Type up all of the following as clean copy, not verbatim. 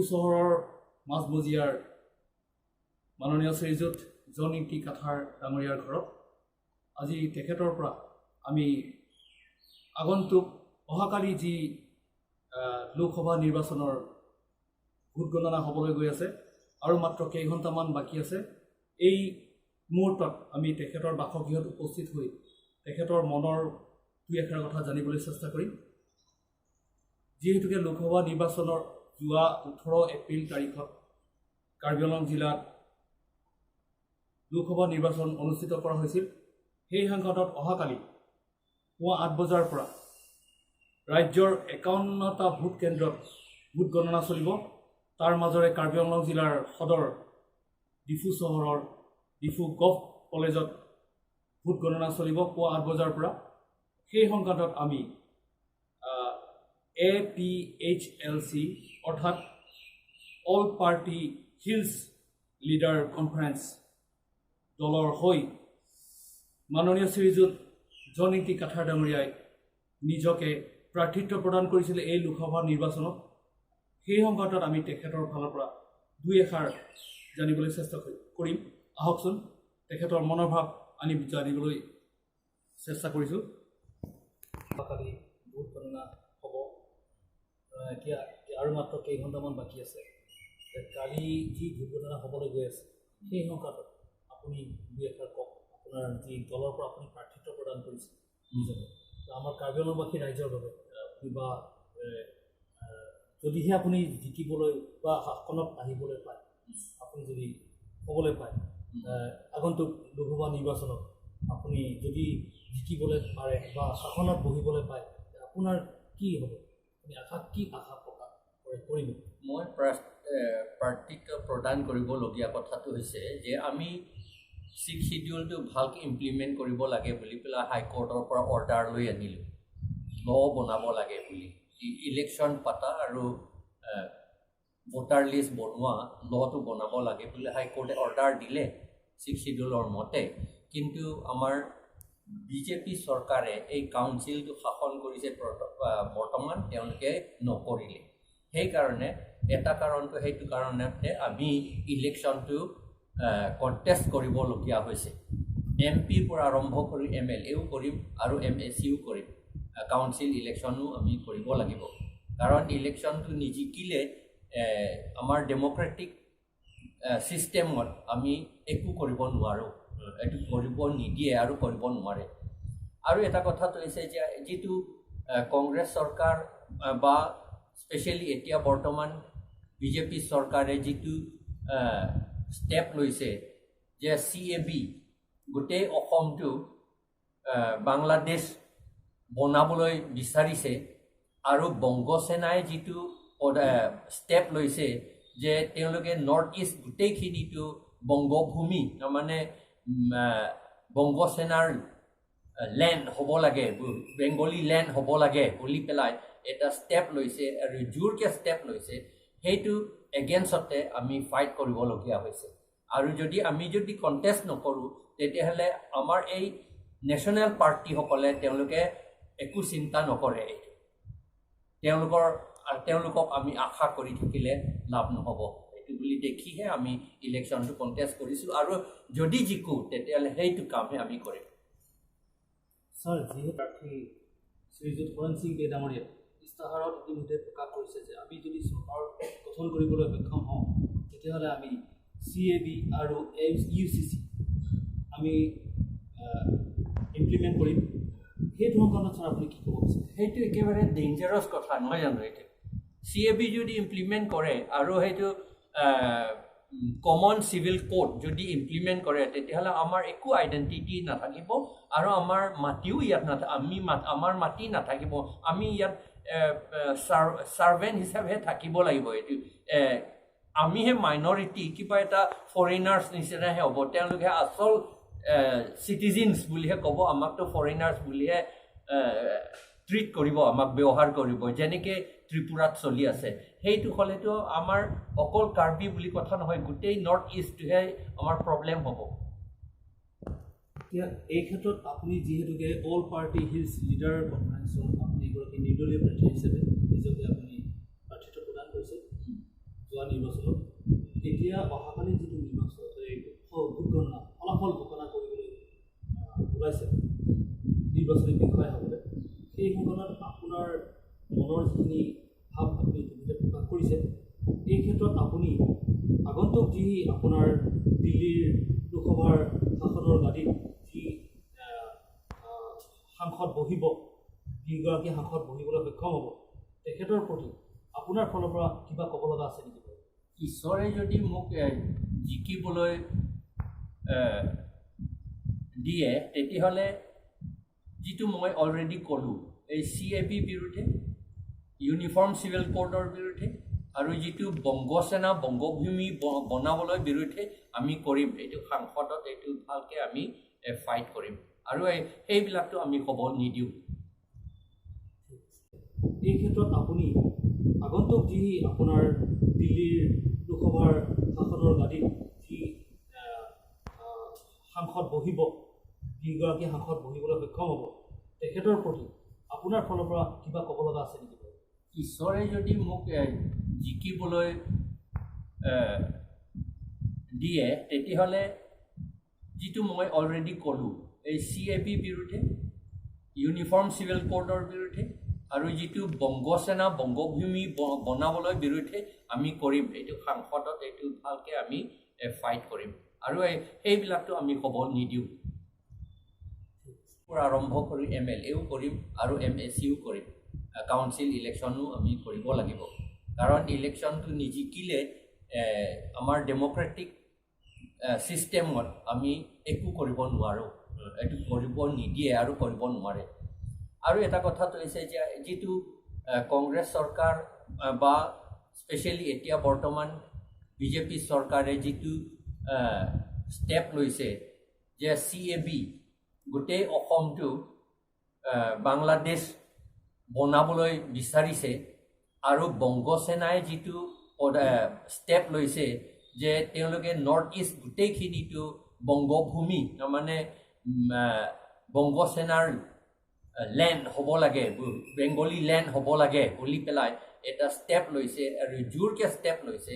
চহৰৰ মাজমজিয়াৰ মাননীয় শ্ৰীযুত জন ইংতি কাথাৰ ডাঙৰীয়াৰ ঘৰত। আজি তেখেতৰ পৰা আমি আগন্তুক অহাকালি যি লোকসভা নিৰ্বাচনৰ ভোট গণনা হ'বলৈ গৈ আছে আৰু মাত্ৰ কেইঘণ্টামান বাকী আছে, এই মুহূৰ্তত আমি তেখেতৰ বাসগৃহত উপস্থিত হৈ তেখেতৰ মনৰ দুই এষাৰ কথা জানিবলৈ চেষ্টা কৰিম। যিহেতুকে লোকসভা নিৰ্বাচনৰ যোৱা 18 এপ্ৰিল তাৰিখত কাৰ্বি আংলং জিলাত লোকসভা নিৰ্বাচন অনুষ্ঠিত কৰা হৈছিল, সেই সংক্ৰান্তত অহাকালি পুৱা 8 বজাৰ পৰা ৰাজ্যৰ 51টা ভোট কেন্দ্ৰত ভোট গণনা চলিব। তাৰ মাজৰে কাৰ্বি আংলং জিলাৰ সদৰ ডিফু চহৰৰ ডিফু গভ কলেজত ভোট গণনা চলিব পুৱা 8 বজাৰ পৰা। সেই সংক্ৰান্তত আমি এপিএইচএলচি, অৰ্থাৎ all party hills leader conference দলৰ হৈ মাননীয় শ্ৰীযুত জন ইংতি কাথাৰ ডাঙৰীয়াই নিজকে প্ৰাৰ্থিত্ব প্ৰদান কৰিছিলে এই লোকসভা নিৰ্বাচনত। সেই সংক্ৰান্তত আমি তেখেতৰ ফালৰ পৰা দুই এষাৰ জানিবলৈ চেষ্টা কৰিম। আহকচোন, তেখেতৰ মনৰ ভাৱ আমি জানিবলৈ চেষ্টা কৰিছোঁ। কালি ভোট গণনা হ'ব। এতিয়া আৰু মাত্ৰ কেইঘণ্টামান বাকী আছে। কালি যি ভোট গণনা হ'বলৈ গৈ আছে, সেই সংক্ৰান্তত আপুনি দুই এষাৰ কওক। আপোনাৰ যি দলৰ পৰা আপুনি প্ৰাৰ্থিত্ব প্ৰদান কৰিছে নিজকে, তো আমাৰ কাৰ্বি আংলংবাসী ৰাইজৰ বাবে কিবা যদিহে আপুনি জিকিবলৈ বা শাসনত আহিবলৈ পায়, আপুনি যদি ক'বলৈ পায়, আগন্তুক লোকসভা নিৰ্বাচনত আপুনি যদি জিকিবলৈ পাৰে বা শাসনত বহিবলৈ পায়, আপোনাৰ কি হ'ব? আপুনি কি আশা প্ৰকাশ কৰে কৰিব? মই প্ৰাৰ্থিত্ব প্ৰদান কৰিবলগীয়া কথাটো হৈছে যে আমি ছিক্স চিডিউলটো ভালকৈ ইমপ্লিমেণ্ট কৰিব লাগে বুলি পেলাই হাইকোৰ্টৰ পৰা অৰ্ডাৰ লৈ আনিলোঁ, ল' বনাব লাগে বুলি। ইলেকশ্যন পাতা আৰু ভোটাৰ লিষ্ট বনোৱা ল'টো বনাব লাগে বুলি হাইকোৰ্টে অৰ্ডাৰ দিলে ছিক্স চিডিউলৰ মতে। কিন্তু আমাৰ বিজেপি চৰকাৰে এই কাউন্সিলটো শাসন কৰিছে বৰ্তমান, তেওঁলোকে নকৰিলে। সেইকাৰণে এটা কাৰণটো, সেইটো কাৰণতে আমি ইলেকশ্যনটো কণ্টেষ্ট কৰিবলগীয়া হৈছে। এম পিৰ পৰা আৰম্ভ কৰি এম এল এও কৰিম আৰু এম এ চিও কৰিম। কাউন্সিল ইলেকশ্যনো আমি কৰিব লাগিব, কাৰণ ইলেকশ্যনটো নিজিকিলে আমাৰ ডেম'ক্ৰেটিক ছিষ্টেমত আমি একো কৰিব নোৱাৰোঁ। এইটো কৰিব নিদিয়ে আৰু কৰিব নোৱাৰে। আৰু এটা কথাটো হৈছে যে যিটো কংগ্ৰেছ চৰকাৰ বা স্পেচিয়েলি এতিয়া বৰ্তমান বিজেপি চৰকাৰে যিটো ষ্টেপ লৈছে যে চিএবি, গোটেই অসমটো বাংলাদেশ বনাবলৈ বিচাৰিছে আৰু বংগসেনাই যিটো ষ্টেপ লৈছে যে তেওঁলোকে নৰ্থ ইষ্ট গোটেইখিনিটো বংগভূমি, তাৰমানে বংগসেনাৰ লেণ্ড হ'ব লাগে, বেংগলী লেণ্ড হ'ব লাগে বুলি পেলাই এটা ষ্টেপ লৈছে আৰু জোৰকৈ ষ্টেপ লৈছে, সেইটো এগেইনষ্টতে আমি ফাইট কৰিবলগীয়া হৈছে। আৰু যদি আমি যদি কণ্টেষ্ট নকৰোঁ, তেতিয়াহ'লে আমাৰ এই নেশ্যনেল পাৰ্টিসকলে তেওঁলোকে একো চিন্তা নকৰে। এইটো তেওঁলোকক আমি আশা কৰি থাকিলে লাভ নহ'ব, এইটো বুলি দেখিহে আমি ইলেকশ্যনটো কণ্টেষ্ট কৰিছোঁ আৰু যদি জিকোঁ, তেতিয়াহ'লে সেইটো কামহে আমি কৰিম। ছাৰ, যিহেতু প্ৰাৰ্থী শ্ৰীযুত হৰেণ সিং বে ডাঙৰীয়াই ইস্তাহাৰত ইতিমধ্যে প্ৰকাশ কৰিছে যে আমি যদি চৰকাৰ গঠন কৰিবলৈ সক্ষম হওঁ, তেতিয়াহ'লে আমি চিএবি আৰু ইউচিচি আমি ইমপ্লিমেণ্ট কৰিম, সেইটো সংক্ৰান্তত ছাৰ আপুনি কি ক'ব বিচাৰে? সেইটো একেবাৰে ডেঞ্জাৰাছ কথা নহয় জানো? এইটো চিএবি যদি ইমপ্লিমেণ্ট কৰে আৰু সেইটো কমন চিভিল কোড যদি ইমপ্লিমেণ্ট কৰে, তেতিয়াহ'লে আমাৰ একো আইডেণ্টিটি নাথাকিব আৰু আমাৰ মাটিও ইয়াত আমি আমাৰ মাটি নাথাকিব। আমি ইয়াত ছাৰ্ভেণ্ট হিচাপেহে থাকিব লাগিব। এইটো আমিহে মাইনৰিটি, কিবা এটা ফৰেইনাৰ্ছ নিচিনাহে হ'ব। তেওঁলোকে আচল চিটিজেনছ বুলিহে ক'ব, আমাকতো ফৰেইনাৰ্ছ বুলিহে ট্ৰিট কৰিব, আমাক ব্যৱহাৰ কৰিব, যেনেকৈ ত্ৰিপুৰাত চলি আছে। সেইটো হ'লেতো আমাৰ অকল কাৰ্বি বুলি কথা নহয়, গোটেই নৰ্থ ইষ্টটোহে আমাৰ প্ৰব্লেম হ'ব। এতিয়া এই ক্ষেত্ৰত আপুনি যিহেতুকে অল পাৰ্টি হিলছ লিডাৰ কনফাৰেন্সত আপুনি এগৰাকী নিৰ্দলীয় প্ৰাৰ্থী হিচাপে নিজকে আপুনি প্ৰাৰ্থিত্ব প্ৰদান কৰিছে, যোৱা যোৱা নিৰ্বাচনত। এতিয়া অহাকালি যিটো নিৰ্বাচন, এই ভোটগণনা ফলাফল ঘোষণা কৰিবলৈ ওলাইছে নিৰ্বাচনী বিষয়াসকলে, সেই সংক্ৰান্তত আপোনাৰ মনৰ যিখিনি ভাৱ আপুনি ইতিমধ্যে প্ৰকাশ কৰিছে, এই ক্ষেত্ৰত আপুনি আগন্তুক যি আপোনাৰ দিল্লীৰ লোকসভাৰ শাসনৰ গাদীত যি সাংসদ বহিব, যিগৰাকী সাংসদ বহিবলৈ সক্ষম হ'ব, তেখেতৰ প্ৰতি আপোনাৰ ফালৰ পৰা কিবা ক'ব লগা আছে নেকি বাৰু? ঈশ্বৰে যদি মোক জিকিবলৈ দিয়ে, তেতিয়াহ'লে যিটো মই অলৰেডি ক'লোঁ, এই CAB বিৰুদ্ধে, ইউনিফৰ্ম চিভিল কোডৰ বিৰুদ্ধে আৰু যিটো বংগসেনা বংগভূমি বনাবলৈ বিৰুদ্ধে আমি কৰিম। এইটো সাংসদত এইটো ভালকৈ আমি ফাইট কৰিম আৰু সেইবিলাকতো আমি হ'ব নিদিওঁ। এই ক্ষেত্ৰত আপুনি আগন্তুক যি আপোনাৰ দিল্লীৰ লোকসভাৰ শাসনৰ গাদীত যি সাংসদ বহিব, যিগৰাকী সাংসদ বহিবলৈ সক্ষম হ'ব, তেখেতৰ প্ৰতি আপোনাৰ ফালৰ পৰা কিবা ক'ব লগা আছে নেকি বাৰু? ঈশ্বৰে যদি মোক জিকিবলৈ দিয়ে, তেতিয়াহ'লে যিটো মই অলৰেডি ক'লোঁ, এই CAB বিৰুদ্ধে, ইউনিফৰ্ম চিভিল কোডৰ বিৰুদ্ধে আৰু যিটো বংগসেনা বংগভূমি বনাবলৈ বিৰুদ্ধে আমি কৰিম। এইটো সাংসদত এইটো ভালকৈ আমি ফাইট কৰিম আৰু সেইবিলাকতো আমি হ'ব নিদিওঁ। পৰা আৰম্ভ কৰি MLAও কৰিম আৰু MACও কৰিম, কাউন্সিল ইলেকশ্যনো আমি কৰিব লাগিব। কাৰণ ইলেকশ্যনটো নিজিকিলে আমাৰ ডেম'ক্ৰেটিক ছিষ্টেমত আমি একো কৰিব নোৱাৰোঁ, এইটো কৰিব নিদিয়ে আৰু কৰিব নোৱাৰে। আৰু এটা কথাটো হৈছে যে যিটো কংগ্ৰেছ চৰকাৰ বা স্পেচিয়েলি এতিয়া বৰ্তমান বিজেপি চৰকাৰে যিটো ষ্টেপ লৈছে যে CAB গোটেই অসমটো বাংলাদেশ বনাবলৈ বিচাৰিছে আৰু বংগসেনাই যিটো ষ্টেপ লৈছে যে তেওঁলোকে নৰ্থ ইষ্ট গোটেইখিনিটো বংগভূমি, তাৰমানে বংগসেনাৰ লেণ্ড হ'ব লাগে, বেংগলী লেণ্ড হ'ব লাগে বুলি পেলাই এটা ষ্টেপ লৈছে আৰু জোৰকৈ ষ্টেপ লৈছে,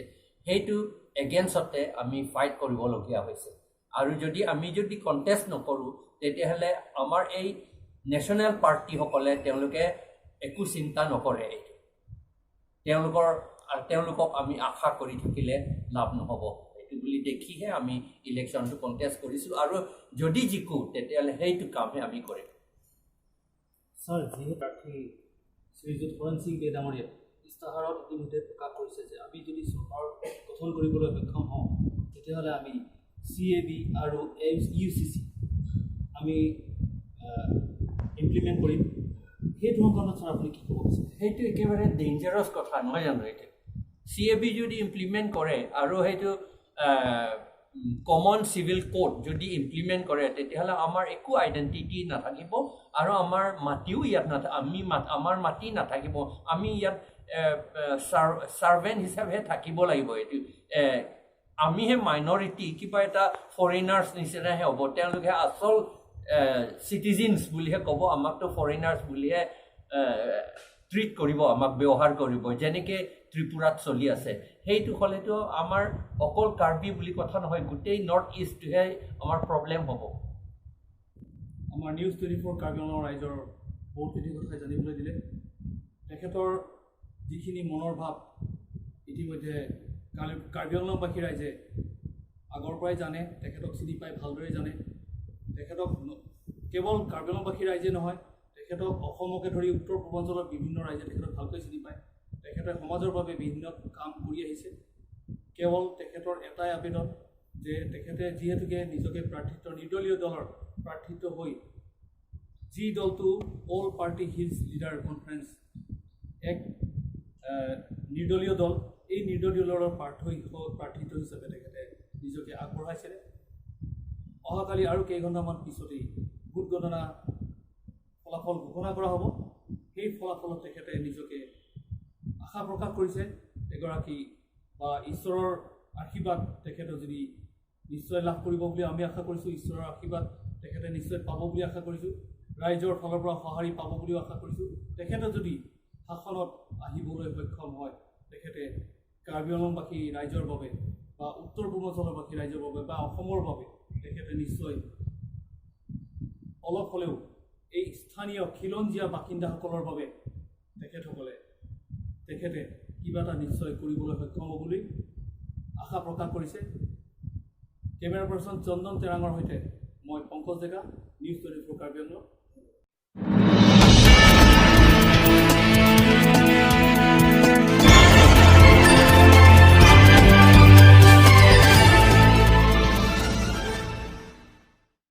সেইটো এগেইনষ্টতে আমি ফাইট কৰিবলগীয়া হৈছে। আৰু যদি আমি যদি কণ্টেষ্ট নকৰোঁ, তেতিয়াহ'লে আমাৰ এই নেশ্যনেল পাৰ্টিসকলে তেওঁলোকে একো চিন্তা নকৰে। এইটো তেওঁলোকক আমি আশা কৰি থাকিলে লাভ নহ'ব, এইটো বুলি দেখিহে আমি ইলেকশ্যনটো কণ্টেষ্ট কৰিছোঁ আৰু যদি জিকোঁ তেতিয়াহ'লে সেইটো কামহে আমি কৰিম। ছাৰ, যিহেতু প্ৰাৰ্থী শ্ৰীযুত হৰেণ সিং বে ডাঙৰীয়াই ইস্তাহাৰত ইতিমধ্যে প্ৰকাশ কৰিছে যে আমি যদি চৰকাৰ গঠন কৰিবলৈ সক্ষম হওঁ, তেতিয়াহ'লে আমি CAB আৰু UCC আমি ইমপ্লিমেণ্ট কৰিম, সেইটো সংক্ৰান্তত ছাৰ আপুনি কি ক'ব বিচাৰে? সেইটো একেবাৰে ডেঞ্জাৰাছ কথা নহয় জানো? এইটো CAB যদি ইমপ্লিমেণ্ট কৰে আৰু সেইটো কমন চিভিল কোড যদি ইমপ্লিমেণ্ট কৰে, তেতিয়াহ'লে আমাৰ একো আইডেণ্টিটি নাথাকিব আৰু আমাৰ মাটিও ইয়াত আমি আমাৰ মাটি নাথাকিব, আমি ইয়াত ছাৰ্ভেণ্ট হিচাপেহে থাকিব লাগিব। এইটো আমিহে মাইনৰিটি, কিবা এটা ফৰেইনাৰ্ছ নিচিনাহে হ'ব। তেওঁলোকে আচল চিটিজেনছ বুলিহে ক'ব, আমাকতো ফৰেইনাৰ্ছ বুলিহে ট্ৰিট কৰিব, আমাক ব্যৱহাৰ কৰিব, যেনেকৈ ত্ৰিপুৰাত চলি আছে। সেইটো হ'লেতো আমাৰ অকল কাৰ্বি বুলি কথা নহয়, গোটেই নৰ্থ ইষ্টটোহে আমাৰ প্ৰব্লেম হ'ব। আমাৰ নিউজ 24 কাৰ্বি আংলঙৰ ৰাইজৰ বহুতখিনি কথাই জানিবলৈ দিলে। তেখেতৰ যিখিনি মনৰ ভাৱ ইতিমধ্যে কাৰ্বি আংলংবাসী ৰাইজে আগৰ পৰাই জানে, তেখেতক চিনি পাই ভালদৰে জানে। তেখেতক কেৱল কাৰ্বি আংলংবাসী ৰাইজে নহয়, তেখেতক অসমকে ধৰি উত্তৰ পূৰ্বাঞ্চলৰ বিভিন্ন ৰাইজে তেখেতক ভালকৈ চিনি পায়। তেখেতে সমাজৰ বাবে বিভিন্ন কাম কৰি আহিছে। কেৱল তেখেতৰ এটাই আবেদন যে তেখেতে যিহেতুকে নিজকে প্ৰাৰ্থিত্ব নিৰ্দলীয় দলৰ প্ৰাৰ্থিত্ব হৈ যি দলটো All Party Hills Leader Conference এক নিৰ্দলীয় দল, এই নিৰ্দলীয় দলৰ প্ৰাৰ্থিত্ব হিচাপে তেখেতে নিজকে আগবঢ়াইছিলে। অহাকালি আৰু কেইঘণ্টামান পিছতেই ভোট গণনা ফলাফল ঘোষণা কৰা হ'ব। সেই ফলাফলত তেখেতে নিজকে আশা প্ৰকাশ কৰিছে এগৰাকী বা ঈশ্বৰৰ আশীৰ্বাদ তেখেতে যদি নিশ্চয় লাভ কৰিব বুলি আমি আশা কৰিছোঁ, ঈশ্বৰৰ আশীৰ্বাদ তেখেতে নিশ্চয় পাব বুলি আশা কৰিছোঁ, ৰাইজৰ ফালৰ পৰা সঁহাৰি পাব বুলিও আশা কৰিছোঁ। তেখেতে যদি শাসনত আহিবলৈ সক্ষম হয়, তেখেতে কাৰ্বি কাৰ্বি আংলংবাসী ৰাইজৰ বাবে বা উত্তৰ পূৰ্বাঞ্চলৰবাসী ৰাইজৰ বাবে বা অসমৰ বাবে তেখেতে নিশ্চয় অলপ হ'লেও এই স্থানীয় খিলঞ্জীয়া বাসিন্দাসকলৰ বাবে তেখেতে কিবা এটা নিশ্চয় কৰিবলৈ সক্ষম হ'ব বুলি আশা প্ৰকাশ কৰিছে। কেমেৰা পাৰ্চন চন্দন তেৰাঙৰ সৈতে মই পংকজ ডেকা, নিউজ 24 কাৰ্বি আংলং।